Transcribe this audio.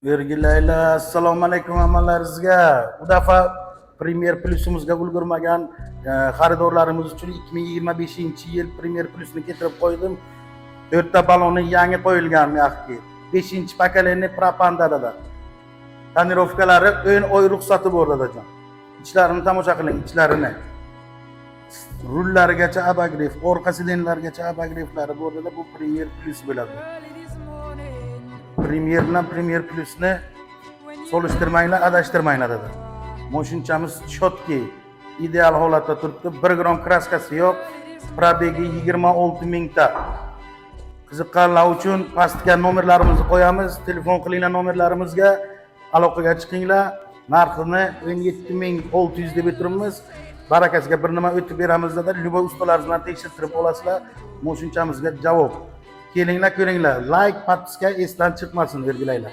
Vergilaylar, assalomu alaykum hammalaringizga. Bu dafa Premier Plusimizga ulgurmagan xaridorlarimiz uchun 2025-yil Premier Plusni keltirib qo'ydim. To'rtta baloni yangi qo'yilgan, мягкий. 5-поколение propanda, dada. Тонировка lari 10 oy ruxsati bor, dadajon. Ichlarini tomosha qiling, ichlarini. Rullarigacha обогрев, orqa сиденье largacha обогрев lari bor, dada, bu Premier Plus bo'ladi. Premier bilan Premier Plusni solishtirmanglar, adashtirmanglar, dada. Moshinchamiz четкий, ideal holatda turibdi. 1 gram краска si yo'q. Пробег i 26 mingta. Qiziqqanlar uchun pastga nomerlarimizni qo'yamiz. Telefon qilinglar nomerlarimizga, aloqaga chiqinglar. Narxini 17 600 deb o'tiribmiz. Barakasiga bir nima o'tib beramiz, dada. Любой ustalar bilan tekshirtirib olasizlar. Moshinchamizga javob. Kelinglar, ko'ringlar. Лайк, подписка esdan chiqmasin, belgilaylar.